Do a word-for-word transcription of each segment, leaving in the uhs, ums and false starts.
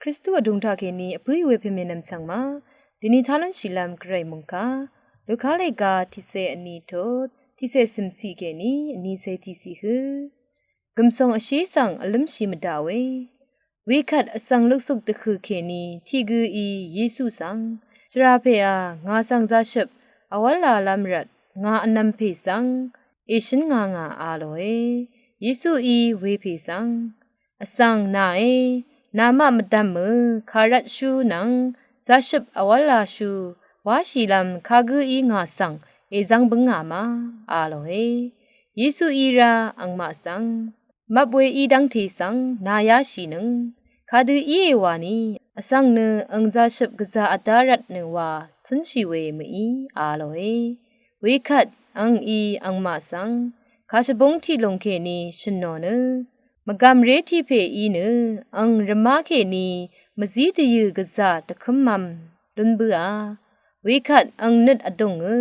Kristu vdùng taq kèní vpǿì we pèmènvm chv̀ng ma. Dini talv́n shìlv́m Gvray mungkà Luka lèga tiqsè vní tut tiqsè cìmciq kèní vnísè tiqciq hø. Gv̀msòng vshí svng vlǿmshì mvdaq we. Wekvt vsvng luksuk dvhø̀ kèní tiq gǿí Yesu svng, shvrà pè a, ngà svng zashøp vwv́llalv́m rvt ngà vnvm pè svng èshǿn nga ngà, a lòe. Yesuí wepè svng, vsvng nàé, namaq mvdv̀mø kàrvtshú nvng zashøp vwv́llashu wáshìlv́m kagǿí ngà svng èzv́ng bǿngà ma, a lòe. Yesuí rá angmaq svng, mvp we í dv́ngte svng nayáshìnøng, kadø íe wani, vsvng nø ang zashøp gvzà vdá rvtnø wa cúnshì we mø̀í, a lòe. Wekvt angí angmaq svng, kàshvbúng tiqlùng kèní shø̀nò nø, mvgàmré tiq pè í nø ang rvmá kèní mvzí dvyø̀ gvzà dvkǿmvm lún bǿà. Wekvt ang nøt vdùngø,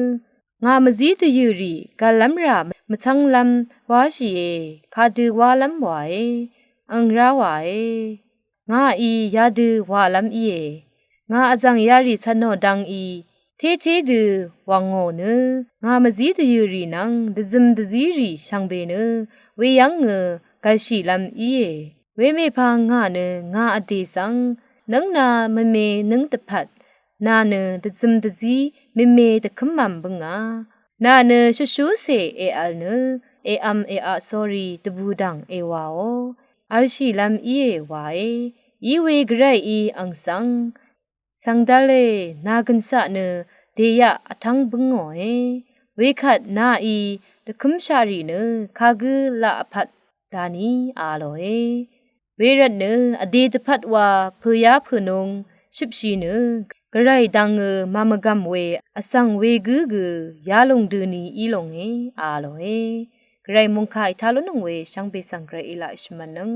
ngà mvzí dvyø̀rì gv̀llv́m rà mvcv́nglv́m wáshìe, kadø wálv́m wàe, ang rá wàe. Ngàí yadø wàlv́m íe. Ngà vzv̀ng yarì cv̀nò dvngí tété dø wv̀ngò nø, ngà mvzí dvyø̀rì nvng dvzøm dvzírì shvngbe nø weyv́ngø gv̀lshìlv́m íe. Wemèpvng ngà nø ngà vdè svng, nǿngna mvme nǿng dvpvt, nà nø dvzøm dvzí mvme dvkǿmvm bǿngà. Nà nø shvshúcè èvl nø èvm èaq sórí dvbùdv̀ng èwàò. Vlshìlv́m íe wàe. Iwe Gvrayí ang svng, svngdvle, nà gø̀nshaq nø dèyaq vtv́ng bǿngòe. Wekvt nàí dvkǿmshaqrì nø kagǿ laq vpvt dani, a lòe. Wervtnø vdè dvpvt wa pø̀yá pø̀nung shøpshì nø, Gvray dvngø màmvgv̀m we vsvng wegǿ gø yalùng døni í lònge, a lòe. Gvray mungkà ìtalúnøng we shvngbe svng Gvray í laq shvmvnøng.